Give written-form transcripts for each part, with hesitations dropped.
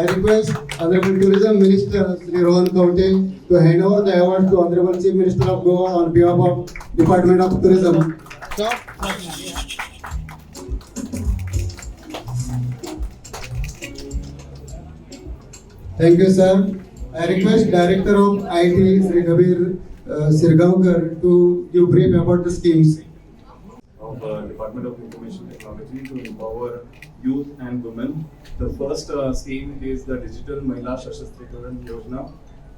I request Honorable Tourism Minister Sri Rohan Khaunte to hand over the award to Honorable Chief Minister of Goa on behalf of Department of Tourism. Thank you, sir. I request Director of IT Sri Kabir Shirgaonkar to give brief about the schemes. Of Department of Information Technology to empower youth and women. The first scheme is the Digital Mahila Sashaktikiran Yojana.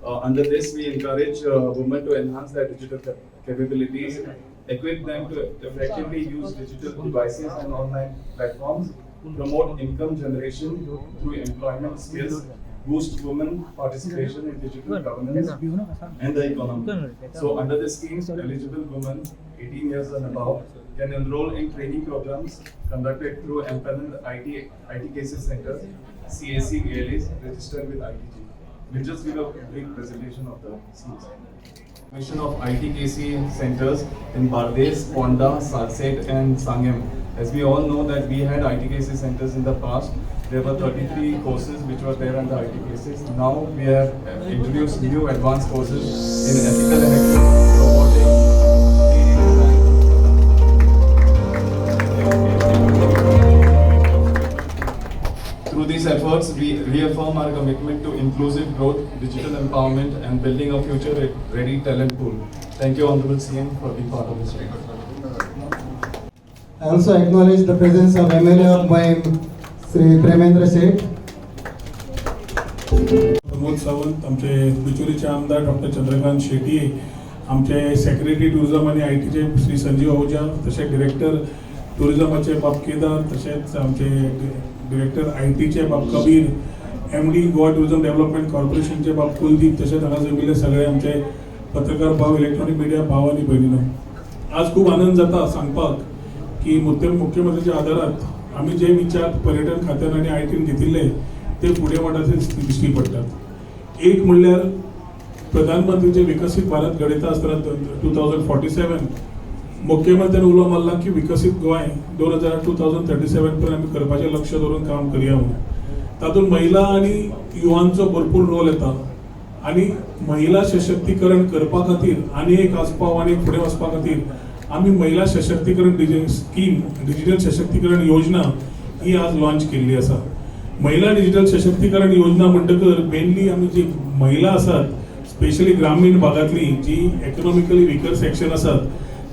Under this, we encourage women to enhance their digital capabilities, equip them to effectively use digital devices and online platforms, promote income generation through employment skills, boost women participation in digital governance and the economy. So under this scheme, eligible women 18 years and above can enroll in training programs conducted through empaneled IT, ITKC centers, CAC ALAs registered with ITG. We'll just give a brief presentation of the schemes. Mission of ITKC centers in Bardez, Ponda, Salsette and Sangem. As we all know that we had ITKC centers in the past, there were 33 courses which were there under ITKCs. Now we have introduced new advanced courses in ethical hacking, robotics, 3D design. Through these efforts, we reaffirm our commitment to inclusive growth, digital empowerment, and building a future-ready talent pool. Thank you, Honorable CM, for being part of this event. I also acknowledge the presence of MLA of Mahim, Sri Premendra Seth. Pramod Sawant, आमचे बिचोलीचे आमदार doctor Chandrakant Shetye, आमचे secretary tourism आनी I टीचे श्री संजीव आहुजा, तशेंच director टुरिझमाचे बाब केदार, तशेंच आमचे director I टीचे बाब Kabir, M D Goa tourism development कॉर्पोरेशनचे बाब कुलदीप, तशेंच हांगा जमिल्ले सगळे आमचे पत्रकार भाव, इलेक्ट्रॉनिक मिडिया भाव आनी भयणीनो, आज खूब आनंद जाता सांगपाक की मुख्यमंत्र्याच्या आदारात आमी जे विचार पर्यटन खात्यान आनी आय टीन घेतिल्ले ते फुडें वटाचे दिश्टी पडटात. एक म्हणल्यार प्रधानमंत्रीचे विकसीत भारत घडयता आसतना 2047 मुख्यमंत्र्यान उलो मारला की विकसीत गोंय दोन हजार 2037 पर्यंत आमी करपाचें लक्ष दवरून काम करया म्हणून. तातूंत महिला आनी युवांचो भरपूर रोल येता आनी महिला सशक्तीकरण करपा खातीर आनी एक आसपाव आनी फुडें वचपा खातीर आमी महिला सशक्तीकरण स्कीम, डिजिटल सशक्तीकरण योजना ही आज लॉन्च केल्ली आसा. महिला डिजिटल सशक्तीकरण योजना म्हणटकर मेनली आमी जी महिला आसात, स्पेशली ग्रामीण भागांतली जी इकॉनॉमिकली विकर सेक्शन आसात,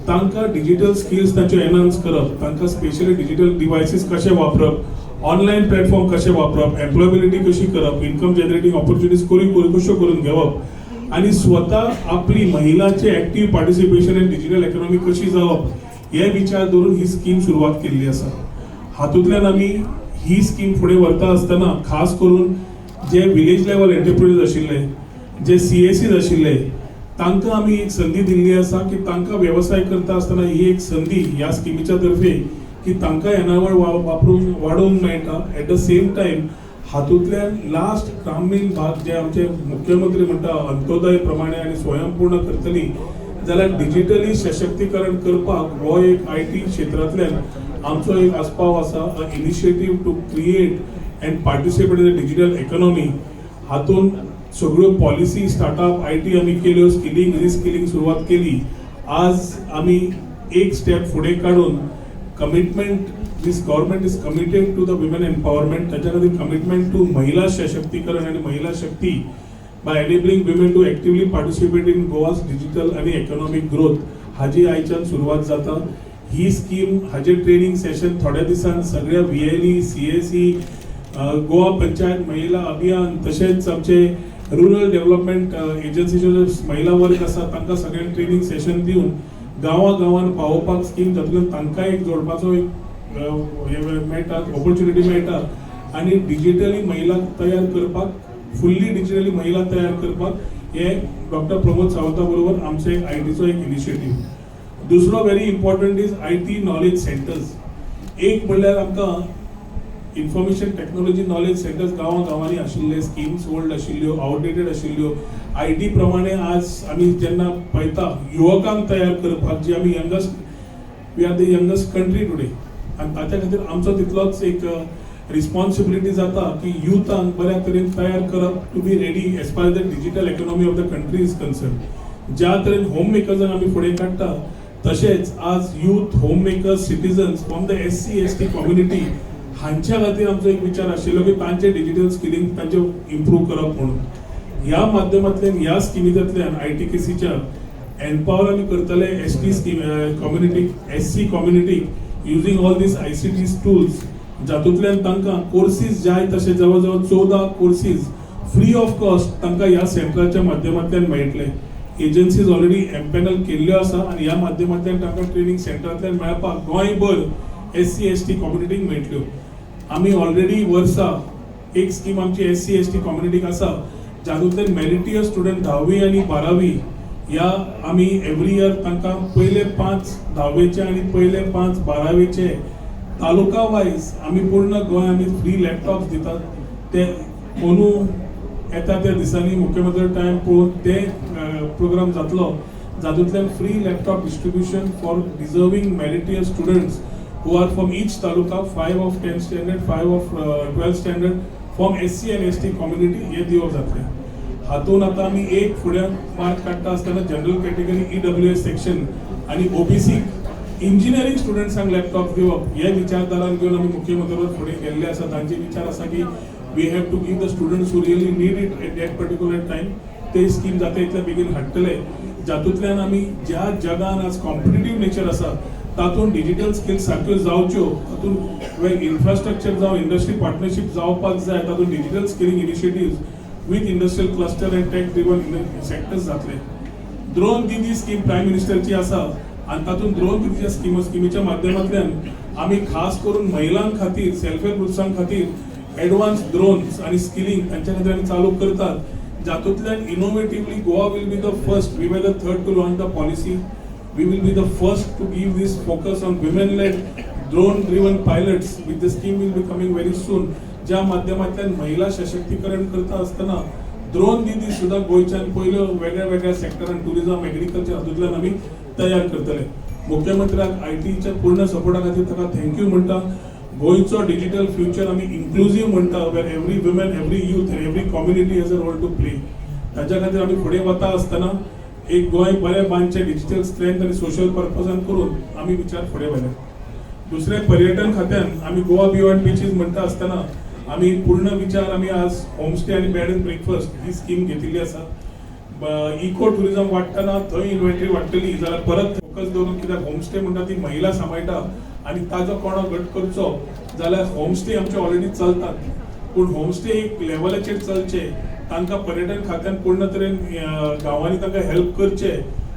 तांकां डिजिटल स्किल्स तांच्यो एनहान्स करप, तांकां स्पेशली डिजिटल डिवायसीस कशे वापरप, ऑनलायन प्लॅटफॉर्म कशे वापरप, एम्प्लॉयबिलिटी कशी करप, इन्कम जनरेटिंग ऑपॉर्च्युनिटीज करी कश्यो करून घेवप आनी स्वता आपली महिलांचे active participation in digital economy कशी जावप, हे विचार दवरून ही स्कीम सुरवात केल्ली आसा. हातूंतल्यान आमी ही स्कीम फुडें व्हरता आसतना खास करून जे विलेज लेवल एंटरप्रिन्युअर्स आशिल्ले, जे सीएसीज आशिल्ले, तांकां आमी एक संदी दिल्ली आसा की तांकां वेवसाय करता आसतना ही एक संदी ह्या स्किमीच्या तर्फे की तांकां येणावळ वापरून वाडोवंक मेळटा. एट the same time हातूंतल्यान लास्ट ग्रामीण भाग जे आमचे मुख्यमंत्री म्हणटा अंत्योदय प्रमाणे आनी स्वयंपूर्ण करतली जाल्यार डिजिटली सशक्तीकरण करपाक हो एक आय टी क्षेत्रांतल्यान आमचो एक आस्पाव आसा, initiative to create and participate in the digital economy. हातून सगळ्यो पॉलिसी, स्टार्टअप, आय टी आमी केल्यो, स्किलिंग, रिस्किलिंग सुरवात केली. आज आमी एक स्टेप फुडें काडून commitment, this government is committed to the women empowerment. ताच्या खातीर कमिटमेंट टू महिला सशक्तीकरण आनी महिला शक्ती by enabling women to actively participate in Goa's digital आनी इकॉनॉमिक ग्रोथ हाजी आयच्यान सुरवात जाता. ही स्कीम हाजे ट्रेनिंग सेशन थोड्या दिसान सगळ्या व्हीएलई, सीएसी, गोवा पंचायत महिला अभियान, तशेंच आमचे रुरल डेव्हलपमेंट एजन्सीचे जे महिला वर्ग आसा तांकां सगळ्यांक ट्रेनिंग सेशन दिवन गांवा गांवान पावोवपाक स्कीम, तातूंतल्यान तांकां एक जोडपाचो एक हे मेळटा, ऑपॉर्च्युनिटी मेळटा आनी डिजिटली महिला तयार करपाक, फुल्ली डिजिटली महिला तयार करपाक हे डॉक्टर प्रमोद सावंता बरोबर आमचो एक आय टीचो एक इनिशिएटीव. दुसरो very important is IT knowledge centers. एक म्हणल्यार आमकां इन्फॉर्मेशन टेक्नॉलॉजी नॉलेज सेंटर्स गांवां गांवांनी आशिल्ले, स्किम्स ओल्ड आशिल्ल्यो, आउटडेटेड आशिल्ल्यो. आय टी प्रमाणे आज आमी जेन्ना पळयता युवकांक तयार करपाक, जी आमी youngest, we are the youngest country today आनी ताच्या खातीर आमचो तितलोच एक रिस्पॉन्सिबिलिटी जाता की युथांक बऱ्या तरेन तयार करप to be ready as far the digital economy of the country is concern. ज्या तरेन होम मेकर्सांक आमी फुडें काडटा, तशेंच आज youth, home makers, citizens from the SC ST community हांच्या खातीर आमचो एक विचार आशिल्लो की तांचे डिजिटल स्किलिंग तांचे इम्प्रूव करप म्हणून. ह्या माध्यमांतल्यान, ह्या स्किमींतल्यान आयटीकेसीच्या एम्पावर आमी करतले ST scheme community, SC community using all these ICT tools, जातूंतल्यान तांकां कोर्सीस जाय तशे जवळ जवळ 14 कोर्सीस फ्री ऑफ कॉस्ट तांकां ह्या सेंटराच्या माध्यमांतल्यान मेळटले. एजन्सीज ऑलरेडी एम्पॅनल केल्ल्यो आसा आनी ह्या माध्यमांतल्यान तांकां ट्रेनिंग सेंटरांतल्यान मेळपाक गोंयभर एससी एसटी कम्युनिटीक मेळटल्यो. आमी ऑलरेडी वर्सा एक स्कीम आमची एससी एसटी कम्युनिटीक आसा, जातूंतल्यान मेरिटियस स्टुडंट धावी आनी बारावी ह्या आमी एवरी इयर तांकां पयले पांच धावेचे आनी पयले पांच बारावेचे तालुका वायज आमी पूर्ण गोंय आमी फ्री लॅपटॉप्स दितात. ते अंदू येता त्या दिसांनी मुख्यमंत्री टायम पळोवन ते प्रोग्राम जातलो, जातूंतल्यान free laptop distribution for deserving meritorious students who are from each taluka, five of 10th standard, five of 12th standard from SC and ST community हे दिवप जातलें. हातून आतां आमी एक फुडें मार्क काडटा आसतना जनरल कॅटेगरी, ईडब्ल्यूएस सेक्शन आनी ओबीसी इंजिनियरींग स्टुडंट्सांक लॅपटॉप दिवप हे विचारधारान घेवन आमी मुख्यमंत्री फुडें गेल्ले आसा. तांचे विचार आसा की we have to give the students who really need it at that particular time. ते स्कीम जाता इतले बेगीन हाडटले, जातूंतल्यान आमी ज्या जगान आज कॉम्पिटेटीव नेचर आसा तातूंत डिजिटल स्किल्स सारक्यो जावच्यो, तातूंत वेल इन्फ्रास्ट्रक्चर जावं इंडस्ट्री पार्टनरशीप जावपाक जाय. तातूंत digital skilling initiative with industrial cluster and tech driven sectors जातले. ड्रोन दिदी स्कीम प्रायम मिनिस्टरची आसा आनी तातूंत ड्रोन दिदीच्या स्किमीच्या माध्यमांतल्यान आमी खास करून महिलां खातीर, सेल्फ हेल्प ग्रुप्सां खातीर एडवान्स ड्रोन्स आनी स्किलिंग तांच्या खातीर आमी चालू करतात, जातूंतल्यान innovatively Goa will be the first. We were the third to launch the policy. We will be the first to give this focus on women-led drone-driven pilots with the scheme will be coming very soon, ज्या माध्यमांतल्यान महिला सशक्तीकरण करता आसतना drone दिदी सुद्दां गोंयच्यान पयल्यो वेगळ्या वेगळ्या सेक्टरान, टुरिझम, एग्रीकल्चर हातूंतल्यान आमी तयार करतले. मुख्यमंत्र्याक आयटीच्या पूर्ण सपोर्टा खातीर ताका thank you म्हणटा. गोंयचो डिजिटल फ्युचर आमी इन्क्लुजीव म्हणटा, where every women, every youth and every community has a role to play. ताच्या खातीर आमी फुडें वता आसतना एक गोंय बरें बांदचें डिजिटल स्ट्रेंथ आनी सोशल पर्पजान करून आमी विचार फुडें व्हेले. दुसरें, पर्यटन खात्यान आमी गोवा बियॉन्ड बिचीस म्हणटा आसतना आमी पूर्ण विचार आमी आज होमस्टे आनी bed and breakfast he scheme घेतिल्ली आसा. इको टुरिझम वाडटना थंय इन्व्हेंटरी वाडटली जाल्यार परत फोकस दवरून, कित्याक होमस्टे म्हणटा ती महिला सांबाळटा आनी ताजो कोणो घट करचो जाल्यार होमस्टे आमचे ऑलरेडी चलतात, पूण होमस्टे एक लेवलाचेर चलचे, तांकां पर्यटन खात्यान पूर्ण तरेन गांवांनी तांकां हेल्प करचे.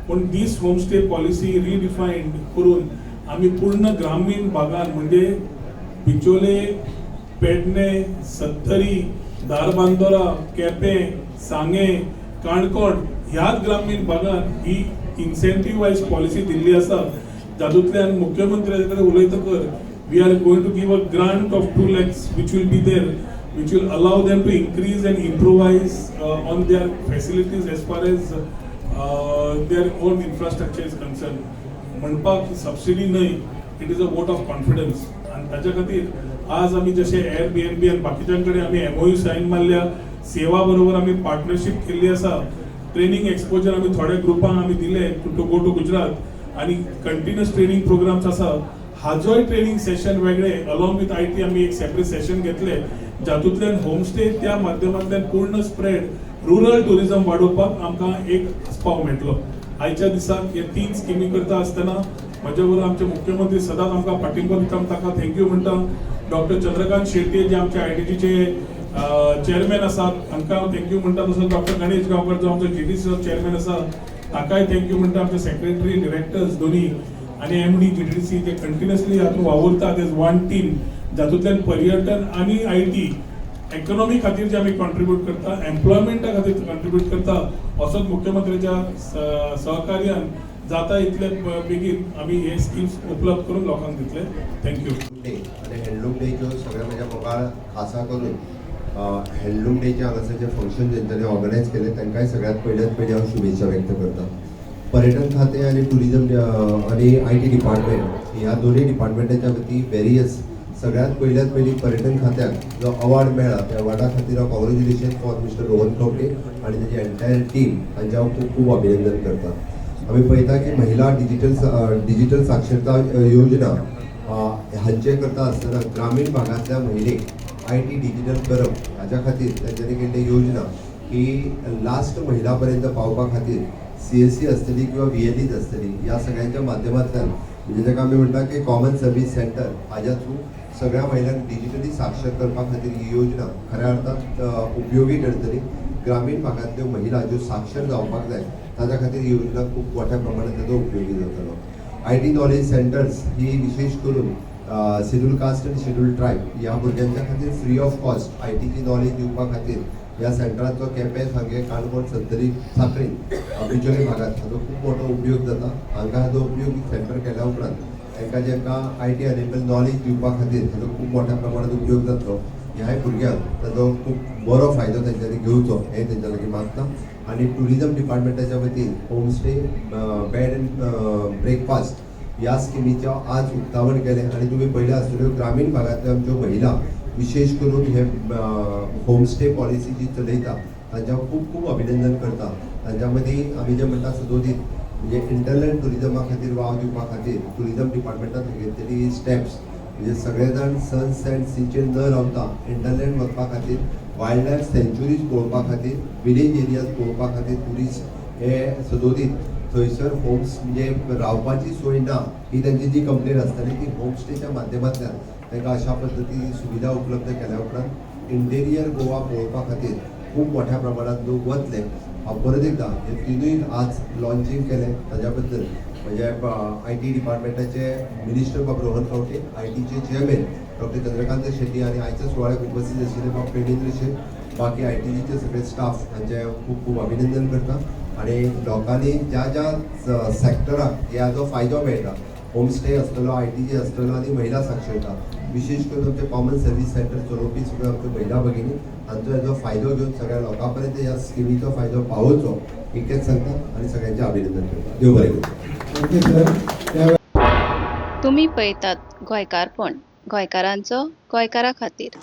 पूण दीस होमस्टे पॉलिसी रिडिफायन्ड करून आमी पूर्ण ग्रामीण भागान म्हणजे बिचोले, पेडणे, सत्तरी, धारबांदोरा, केपें, सांगें, काणकोण ह्याच ग्रामीण भागान ही इन्सेंटिवायज पॉलिसी दिल्ली आसा, जातूंतल्यान मुख्यमंत्र्या कडेन उलयतकर we are going to give a grant of 2 lakhs which will be there, which will allow them to increase and improvise on their facilities as far as their own infrastructure is concerned. म्हणपाक subsidy न्हय, it is a vote of confidence. आनी ताच्या खातीर आज आमी जशे air बी N बी आनी बाकीच्यां कडेन आमी एमओयू सायन मारल्या, सेवा बरोबर आमी पार्टनरशीप केल्ली आसा, ट्रेनिंग एक्सपोजर आमी थोड्या ग्रुपांक आमी दिले to go to Gujarat आनी कंटिन्युअस ट्रेनिंग प्रोग्राम्स आसा. हाजोय ट्रेनिंग सेशन वेगळे अलॉंग विथ IT आमी एक सेपरेट सेशन घेतले, जातूंतल्यान होमस्टे त्या माध्यमांतल्यान पूर्ण स्प्रेड रुरल टुरिझम वाडोवपाक आमकां एक आस्पाव मेळटलो. आयच्या दिसाक हे तीन स्किमी करता आसतना म्हज्या बरोबर आमचे मुख्यमंत्री सदांच आमकां पाठिंबो दिता, आमी ताका thank you म्हणटा. डॉक्टर चंद्रकांत शेट्ये जे आमचे आयटीजीचे चेअरमॅन आसात, तांकां हांव thank you म्हणटा. तसोच डॉक्टर गणेश गांवकर जो आमचो जीटीसीचो चेअरमॅन आसा, ताकाय thank you म्हणटा. आमचे सेक्रेटरी, डिरेक्टर्स दोनी आनी एमडी जीटीसी जे कंटिन्युअसली हातूंत वावुरतात एज वन टीम, जातूंतल्यान पर्यटन आनी IT economy खातीर जे आमी कॉन्ट्रीब्यूट करता, एम्प्लॉयमेंटा खातीर कॉन्ट्रीब्यूट करता, असोच मुख्यमंत्र्याच्या सहकार्यान जाता इतले बेगीन आमी हे स्किम्स उपलब्ध करून लोकांक दितले. Thank you. Day आनी हँडलूम डेच्यो सगळ्या म्हज्या मोगाळ, खासा करून हँडलूम डेचे हांगासर जे फंक्शन जेंच्यांनी ऑर्गनायज केलें तांकांय सगळ्यात पयल्यात पयलीं हांव शुभेच्छा व्यक्त करता. पर्यटन खातें आनी टुरिजम आनी IT department ह्या दोनूय डिपार्टमेंटाच्या वती वेरियस सगळ्या सगळ्यात पयल्यात पयलीं पर्यटन खात्याक जो अवॉर्ड मेळ्ळा त्या अवॉर्डा खातीर हांव congratulation for mister Rohan Khaunte आनी तेजी एंटायर टीम हांचें हांव खूब खूब अभिनंदन करता. आमी पळयता की महिला डिजिटल साक्षरता योजना हांचे करता आसतना ग्रामीण भागांतल्या महिलेक IT digital करप हाच्या खातीर तेंच्यांनी केल्ली योजना ही लास्ट महिला पर्यंत पावपा खातीर सीएससी आसतली किंवा व्हीएलईज आसतली, ह्या सगळ्यांच्या माध्यमांतल्यान, म्हणजे ताका आमी म्हणटा की कॉमन सर्वीस सेंटर, हाज्या थ्रू सगळ्या महिलांक डिजिटली साक्षर करपा खातीर ही योजना खऱ्या अर्थात उपयोगी ठरतली. ग्रामीण भागांतल्यो महिला ज्यो साक्षर जावपाक जाय ताच्या खातीर ही योजना खूब मोठ्या प्रमाणात ताचो उपयोगी जातलो. IT knowledge centres ही विशेष करून शेड्यूल कास्ट आनी शेड्यूल ट्रायब ह्या भुरग्यांच्या खातीर फ्री ऑफ कॉस्ट आयटीची नॉलेज दिवपा खातीर ह्या सेंटराचो केपें, सांगें, काणकोण, सत्तरी, सांखळी, बिचोले भागात हाचो खूब मोठो उपयोग जाता. हांकां हाचो उपयोग सेंटर केल्या उपरांत तांकां जेंकां IT enable knowledge दिवपा खातीर हाचो खूब मोठ्या प्रमाणात उपयोग जातलो. ह्याय भुरग्यांक ताचो खूब बरो फायदो तेंच्यांनी घेवचो हें तेंच्या लागीं मागता. आनी ट्युरिजम डिपार्टमेंटाच्या वतीन होमस्टे, बेड अँड ब्रेकफास्ट ह्या स्किमीचें आज उक्तावण केलें आनी तुमी पळयलें आसतल्यो, ग्रामीण भागांतल्यो आमच्यो महिला विशेष करून हे होमस्टे पॉलिसी जी चलयता तांचें हांव खूब खूब अभिनंदन करता. तांच्या मदीं आमी जें म्हणटा सदोदीत, म्हणजे हिंटरलँड ट्युरिजमा खातीर वाव दिवपा खातीर ट्युरिजम डिपार्टमेंटान घेतलेली स्टेप्स, म्हणजे सगळे जाण सन सँड सीचेर न रावता हिंटरलँड वचपा खातीर, वायल्ड लायफ सँच्युरीज पळोवपा खातीर, विलेज एरियाज पळोवपा खातीर ट्युरिस्ट हे सदोदीत थंयसर होम्स, म्हणजे रावपाची सोय ना ही तांची जी कंप्लेन आसताली, ती होमस्टेच्या माध्यमांतल्यान तांकां अशा पद्दती सुविधा उपलब्ध केल्या उपरांत इंटेरियर गोवा पळोवपा खातीर खूब मोठ्या प्रमाणात लोक वतले. हांव परत एकदां हे तिनूय आज लॉन्चिंग केलें ताज्या बद्दल म्हणजे IT डिपार्टमेंटाचे मिनिस्टर बाब रोहन खंवटे, आयटीचे चेअरमॅन डॉक्टर चंद्रकांत शेट्टी आनी आयच्या सुवाळ्याक उपस्थित आशिल्ले बाब प्रेमेंद्र शेट, बाकी आयटीचे सगळे स्टाफ हांचे खूब खूब अभिनंदन करता. आनी लोकांनी ज्या ज्या सॅक्टराक ह्या जो फायदो मेळटा, होमस्टे आसतलो, आयटीचे आसतलो आनी महिला साक्षरता, विशेष करून आमचे कॉमन सर्वीस सेंटर चलोवपी सगळ्यो आमच्यो महिला भगिनी हांचो हेजो फायदो घेवन सगळ्या लोकां पर्यंत ह्या स्किमीचो फायदो पावोवचो इतकेंच सांगता आनी सगळ्यांचें अभिनंदन करता. देव बरें करूं. ओके सर, त्या तुमी पळयतात गोंयकारपण, गोंयकारांचो गोंयकारा खातीर.